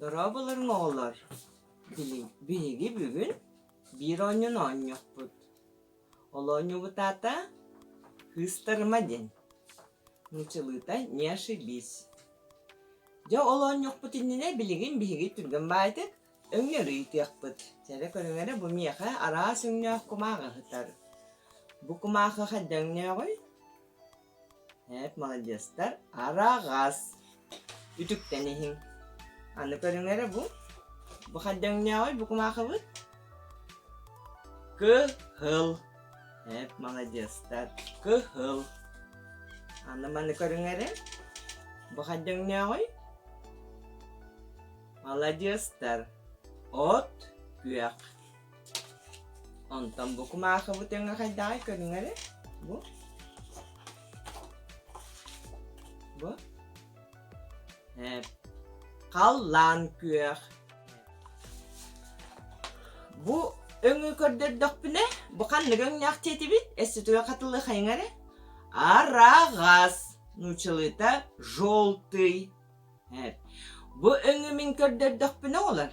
Дорооболоруҥ оҕолор! Биһиги бүгүн биир оонньууну оонньуохпут. Ол оонньуубут аата «Кыыстарыма» диэн. Нууччалыыта «Не ошибись». Дьэ ол оонньуохпут иннинэ билигин биһиги түргэн баайдык өҥнөрү ыйытыахпыт. Чэрэ көрүҥ эрэ бу миэхэ араас өҥнөөх кумааҕы сытар. Бу кумаахы хайда өҥнөөҕүй? Эт, маладьыастар, араҕас. Үтүктэн иһиҥ. Аны көрүҥ эрэ бу. Бу хайда өҥнөөҕүй бу кумаахыбыт? Кыһыл. Эт, маладьыастар, кыһыл. Аны маны көрүҥ эрэ. Бу хайда өҥнөөҕүй? Маладьыастар, от күөх. Онтон бу кумаахыбыт өҥө хайдаҕый көрүҥ эрэ. Бу. Бу. Э, халлаан күөх. Бу өҥү көрдөрдөхпүнэ, бу ханнык өҥнөөх диэтибит? Өссө хатылыахайыҥ эрэ. Араҕас. Нууччалыыта желтый. Бу өҥү мин көрдөрдөхпүнэ оҕолор,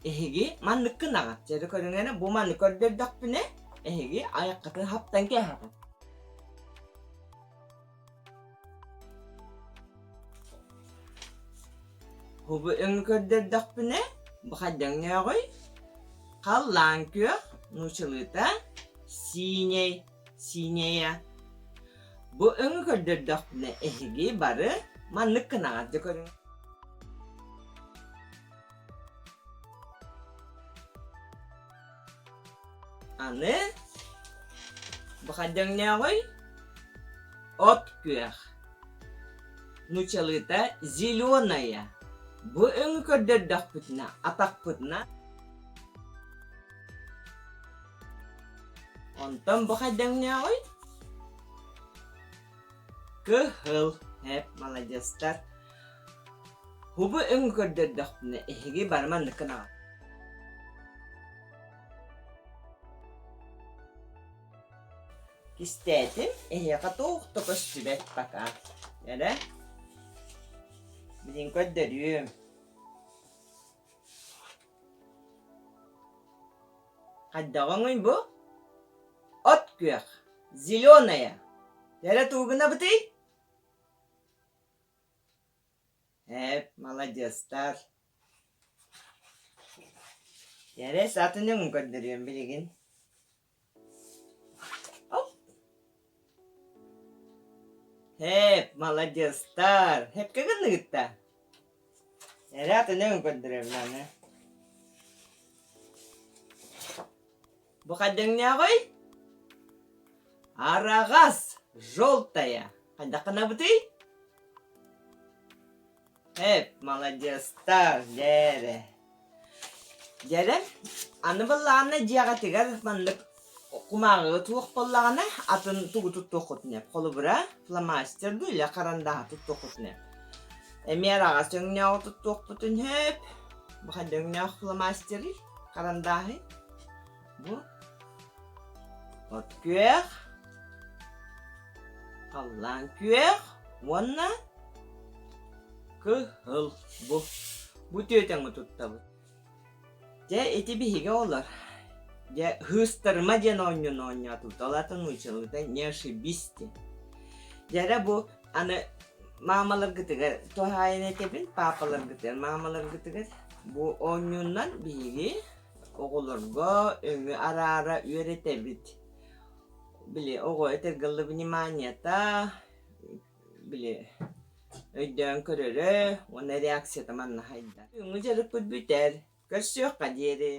эһиги маннык гынаҕыт. Дьэ көрүҥ эрэ, бу маны көрдөрдөхпүнэ, эһиги айаххытын хаптан кээһэҕит. Бу өҥү көрдөрдөхпүнэ, бу хайда өҥнөөҕүй? Халлаан күөх, нууччалыыта сиинэй, сиинэйэ. Бу өҥү көрдөрдөхпүнэ, эһиги бары маннык гынаҕыт дьэ көрүҥ. Аны бу хайда өҥнөөҕүй? От күөх. Нууччалыыта зеленая. Бу өҥү көрдөрдөхпүтүнэ, атахпытына Онтон бу хайда өҥнөөҕүй? Кыһыл. Эп, маладьыастар. Хубу өҥү көрдөрдөхпүнэ, эһиги бары маннык гынаҕыт. Кистээтим, эһиэхэ туох да көстүбэт пока. Эрэ? Билигин көрдөрүөм. Хайдаҕыҥый бу? От күөх, зеленая. Эрэ тугу гынабытый? Эп, маладьыастар. Эрэ атын өҥүн көрдөрүөм билигин. Һээп, маладьыастар! Һэпкэ гынныгыт да? Эрэ атын өҥүн көрдөрөбүн аны. Бу хайда өҥнөөҕүй? Араҕас, желтая. Хайдах гынабытый? Эп, маладьыастар, дьээрэ. Дьэрэ, аны былаана дьиэҕитигэр маннык кумааҕыга туох буоллаҕына, атын тугу туттуоххутун эп. Холобура, фломастер дуу или харандааһы туттуоххутун эп. Эмиэ араҕас өҥнөөҕү туттуохпутун сөп. Бу хайда өҥнөөх фломастерый, харандааһый? Бу от күөх, халлаан күөх уонна кыһыл бу. Бу түөтэҥи туттабыт. Дьэ ити биһиги оҕолор дьэ һыыстарыма диэн оонньууну оонньоотубут. Ол аата нууччалыыта не ошибись диэн. Дьэ эрэ бу аны маамаларгытыгар туһаайан этэбин, паапаларгытыгар, маамаларгытыгар бу оонньуунан биһиги Оҕолорго өҥү араара үөрэтэбит. Били оҕо этэргэ дылы вниманиета, били өйдөөн көрөрө уонна реакцията манна хайдар. Бүгүҥҥү дьарыкпыт бүтэр. Көрсүөххэ диэри.